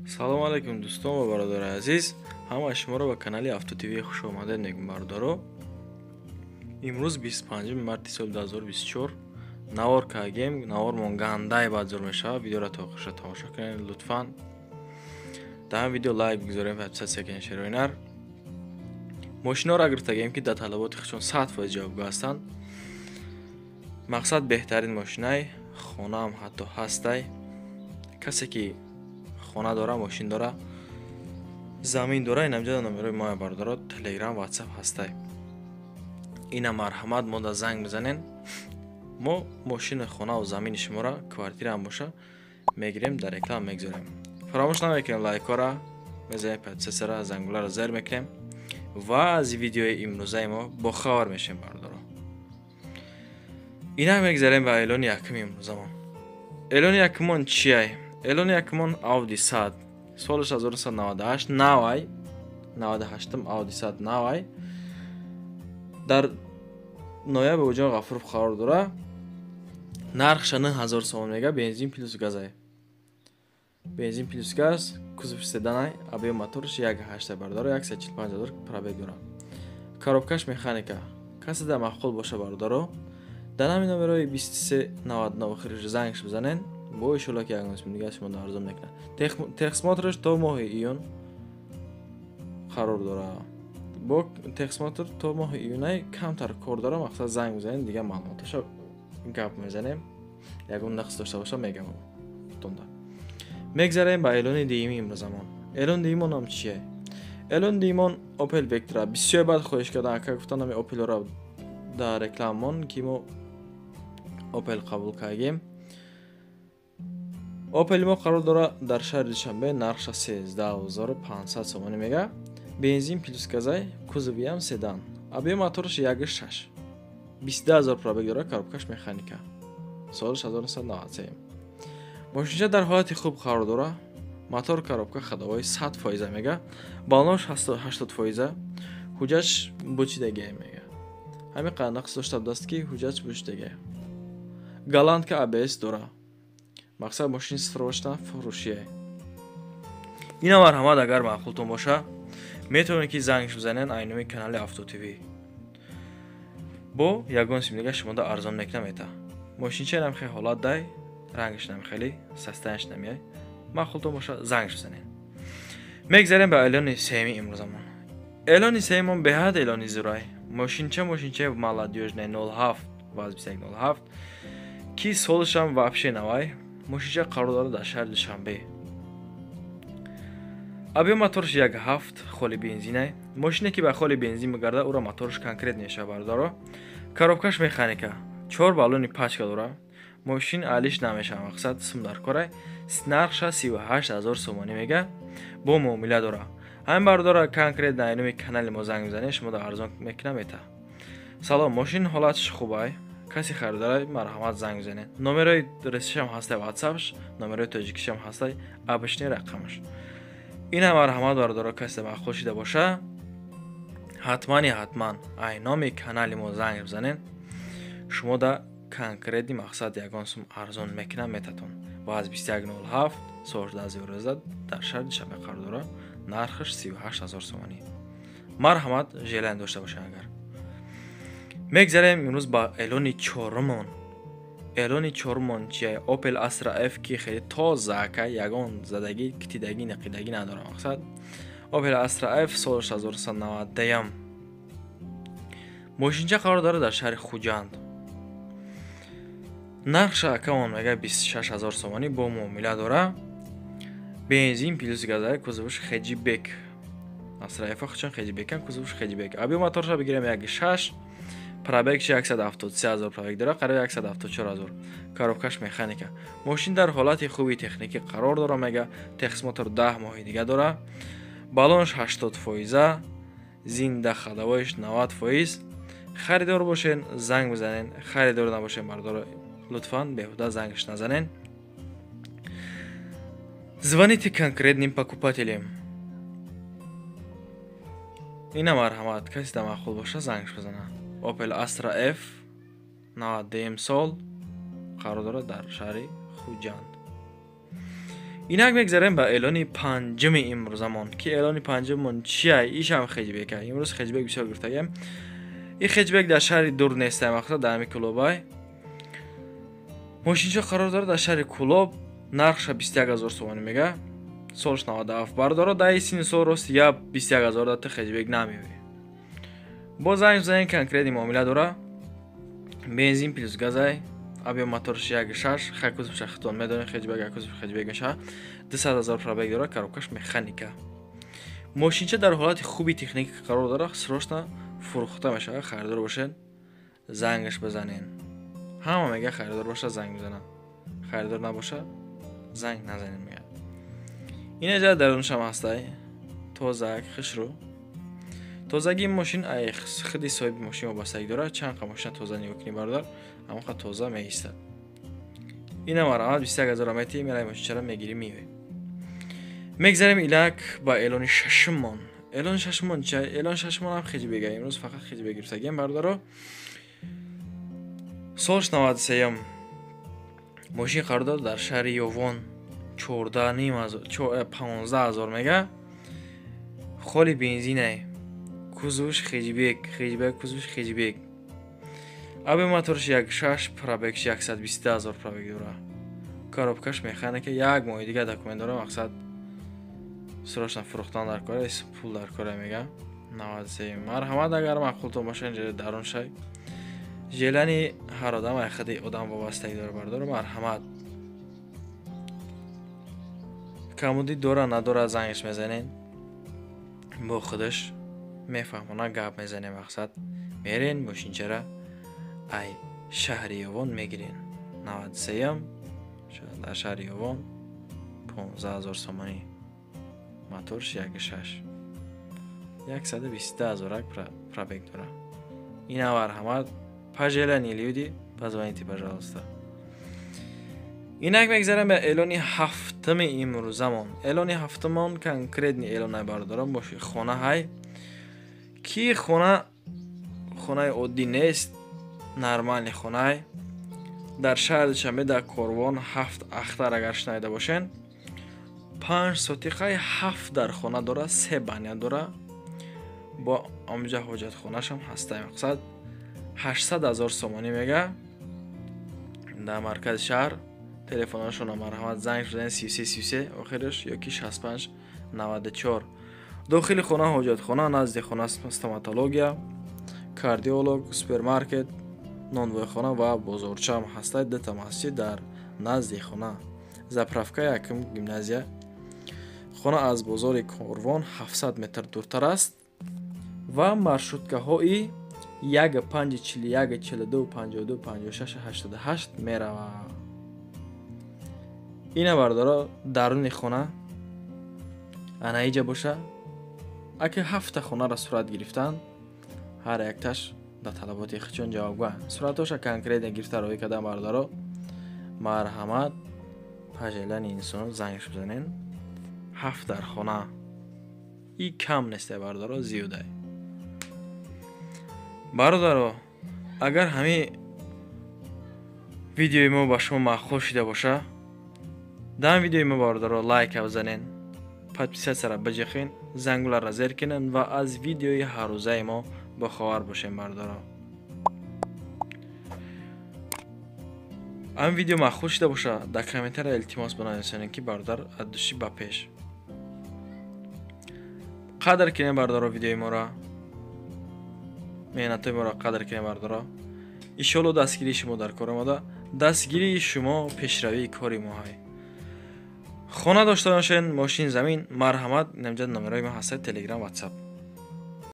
Салому алайкум, дӯстон ва бародарони азиз. Ҳамаи шуморо ба канали Авто ТВ хуш омадед мегӯм, бародаро. Имрӯз 25 марти соли 2024 навор кардем. Навормон гандаи бадзур мешавад. Видеоро то охирша тамошо кунед лутфан. Дар ҳам видео лайк бигзорем, подписаться кунед, шероинар. Мошиноро гирифтагем, ки дар талаботи худшон 100% ҷавобгӯ ҳастанд. Мақсад беҳтарин мошинай, хонаам ҳатто ҳастай. Касе ки хона дора, мошин дора, замин дора, инамҷода номерои мо, бародаро, Телеграм, Ватсап ҳастай. Ина марҳамат, мода занг бизанен. Мо мошини, хонаву замини шуморо, квартираам боша, мегирем, дар реклама мегзорем. Фаромӯш намекунем, лайкҳоро мезанем, подписаться ра, зангуларо зер мекунем ва аз видеои имрӯзаи мо бохабар мешем, бародаро. Ина мегзарем ба эълони якуми имрӯзамон. Эълони якумон чиай? Эълони якумон Ауди 100, солаш 1998, навай, 98-м, Ауди 100 навай, дар нояб Бобоҷон Ғафуров қарор дора. Нархша 9000 сомон мега, бензин плюс газай. Бензин плюс газ, кузов седанай, объем моторш 1,8, бародаро, 145 ҳазор пробег дора. Коробкаш механика. Касе дар маъқул боша, бародаро, дар ҳамин номерои 2399 охириш зангш бизанен. Бо иншолло, ки ягон исми дига шумо арзон мекунад. Техосмотрш то моҳи июн қарор дора. Бо техосмотр то моҳи июнай камтар кор дора. Мақсад, занг бизанед, дига маълумоташа гап мезанем. Ягон нақс дошта боша, мегам тонда. Мегзарем ба эълони дуюми имрӯзамон. Эълони дуюмонам чие? Эълони дуюмон Opel Vectra. Бисёр бад хоҳиш кардан, ака, гуфтан, ами Opelро дар рекламамон, ки мо Opel қабул кардем. Opel мо қарор дора дар шаҳри Душанбе, нархша 13 500 сомонӣ мега, бензин плюс газай, кузовиам седан, объем моторш 1,6, 22 000 пробег дора, коробкаш механика, солаш 1993. Мошинча дар ҳолати хуб қарор дора. Мотор, коробка, ходовой 100% мега, баллонош 80%, ҳуҷҷатш бучидагия мега. Ҳамин қадар нақс дошта будааст, ки ҳуҷҷатш бучидагия. Голландка, АБС дора. Мақсад, мошини срочно фурӯшие. Ина марҳамат, агар маъқултон боша, метавонед, ки зангш бизанед. Айноми канали Авто ТВ бо ягон сим дига шумода арзон мекунам мета. Мошинча инам хеле ҳолат дай, рангаш нам хеле состоянаш намеяй. Маъқултон боша, зангш бизанед. Мегзарем ба эълони сеюми имрӯзамон. Эълони сеюмон беҳад эълони зурай. Мошинча, мошинчаи молодёжный, 07, ВАЗ 2107, ки солашам вообще навай. Мошинча қарор дорад дар шаҳри Душанбе. Объем моторш 1,7, холи бензинай. Мошине ки ба холи бензин мегарда, ӯро моторш конкрет мешавад, бародаро. Коробкаш механика, чор баллони пачка дора. Мошин алиш намешавад, мақсад, сум дар корай. Нархша 38 000 сомонӣ мега, бо муомила дора. Ҳамин, бародаро, конкрет на номи канали мо занг мезанед, шумо дар арзон мекунам мета. Салом, мошин ҳолатш хубай. Касе харидора, марҳамат, занг бизанед. Номерои русишам ҳастай, ватсапш, номерои тоҷикишам ҳастай, обычный рақамаш. Ина марҳамат, бародаро, касе маъқул шида боша, ҳатмани ҳатман ай номи канали мо занг бизанед. Шумо да конкретный, мақсад, ягон сум арзон мекунам метатон. ВАЗ 2107, соли 2011, дар шаҳри Душанбе қарор дора, нархаш 38 000 сомонӣ. Марҳамат, желание дошта бошед агар. Мегзарем имрӯз ба эълони чорумон. Эълони чорумон чия? Opel Astra F, ки хеле тоза ака, ягон задагӣ, китидагӣ, нақидагӣ надора. Мақсад, Opel Astra F, соли 1991. Мошинча қарор дорад дар шаҳри Хуҷанд. Нархша акамон мега 26 000 сомонӣ, бо муомила дора. Бензин плюс газа, кузовш хэтчбек. Astra F хучон хэтчбекан, кузовш хэтчбек. Объем моторша бигирем, 1,6, пробегш 173 000 пробег дора, қариб 174 000. Коробкаш механика. Мошин дар ҳолати хуби техникӣ қарор дора мега, техосмотр 10 моҳи дига дора. Баллонш 80%, зинда, ходовоиш 90%. Харидор бошен, занг бизанен, харидор набошен, бародаро, лутфан беҳуда зангш назанен. Звоните конкретным покупателям. Ина марҳамат, касе да маъқул боша, зангш бизана. Opel Astra F, 93 сол, қарор дорад дар шаҳри Хуҷанд. Инак мегзарем ба эълони панҷуми имрӯзамон, ки эълони панҷуммон чия? Ишам хеҷбека. Имрӯз хеҷбек бисёр гирифтагем. Ин хеҷбек дар шаҳри дур нест, мақсад дар ҳами Кӯлобай. Мошинча қарор дорад дар шаҳри Кӯлоб, нархша 21 000 сомонӣ мега. Солш 97. Бародаро, дар ин синни сол рости гап 21 000 да ту хеҷбек намеёбӣ. Боз занг бизанед, конкретный муомила дора. Бензин плюс газай, объем моторш 1.6, хай кузовша хитон медонед, хеҷбек кузов хеҷбек мешавад. 200 000 пробег дора, коробкаш механика. Мошинча дар ҳолати хуби техникӣ қарор дорад, срочно фурӯхта мешавад. Харидор бошед, зангаш бизанед. Ҳама мега харидор боша занг бизанад, харидор набоша занг назанед мега. Инаҷа дарунашам ҳастай, тозак, хушрӯ. Тозагии мошин ай худи соҳиби мошин вобастагӣ дорад. Чанд қа мошина тоза нигоҳ кунӣ бародар, ҳамон қа тоза меистад. Ина марҳамат, 21 000 мети, мераи мошинчаро мегирӣ, меоӣ. Мегзарем илак ба эълони шашуммон. Эълони шашуммон чия? Эълони шашуммон ҳам хеҷбега. Имрӯз фақат хеҷбек гирифтагем бародаро. Солш 93-м. Мошин қарор дорад дар шаҳри Ёвон, 14,5 15 000 мега. Холи бензинай. Кузовш хеҷбек, хеҷбек, кузовш хеҷбек. Объем моторш 1.6, пробегш 120 000 пробег дорад. Коробкаш механика, як моҳи дига документ дора, мақсад срочно фурӯхтан дар кора, пул дар кора мега. 93. Марҳамат, агар маъқултон боша, инҷа дарун шай. Желани ҳар одам ай худи одам вобастагӣ дора бародаро, марҳамат. Камудӣ дора надора зангаш мезанед. Бо худаш мефаҳмона гап мезанем, мақсад мерен мошинчара ай шаҳри Ёвон мегирен. 93-м дар шаҳри Ёвон 15 000 сомонӣ. Моторш 1.6. 120 000 пробег дора. Ина марҳамат, по желанию люди, позвоните, пожалуйста. Инак мегзарем ба эълони ҳафтуми имрӯзамон. Эълони ҳафтумон конкретный эълон бародарон, боши хона ҳай, ки хона хонаи оддӣ нест, нормальный хонай. Дар шаҳри Душанбе дар Корвон 7 ахтар агар шунаида бошен, 5 сотиқаи 7 дар хона дора, 3 баня дора, бо омҷа ҳоҷатхонашам ҳастай. Мақсад 800 000 сомонӣ мега дар маркази шаҳр. Телефонашона марҳамат занг бизанед 33 33 охираш ёки 65 94. Дохили хона ҳоҷатхона, назди хона стоматология, кардиолог, супермаркет, нонвойхона ва бозорчаам ҳастай. Дута масҷид дар назди хона, заправка, якум гимназия. Хона аз бозори Корвон 700 метр дуртар аст ва маршруткаҳои 1 5 41 42 52 56 88 меравад. Ина бародаро, даруни хона ана иҷа боша. Аки 7 хонаро сурат гирифтанд, ҳар якташ ба талаботи худшон ҷавобгӯянд. Суратҳоша конкретно гирифта роҳӣ кардан бародаро. Марҳамат, по желанию инсон зангш бизанед. 7 дар хона. И кам несте бародаро, зиёдай. Бародаро, агар ҳамин видеои мо ба шумо маъқул шида боша, дар видеои мо бародаро лайка бизанед, подписатсияро биҷиқен, зангуларо зер кунед ва аз видеои ҳаррӯзаи мо бохабар бошем бародаро. Ҳамин видео маъқул шида боша, дар комментария илтимос бинависонед, ки бародар аз души ба пеш. Қадр кунед бародаро видеои моро, меҳнатҳои моро қадр кунед бародаро. Иншоалло дастгирии шумо дар кор омада, дастгирии шумо пешравии кори мо ҳай. Хона дошта бошед, мошин, замин, марҳамат, инамҷа номерои мо ҳастад, Телеграм, Ватсап.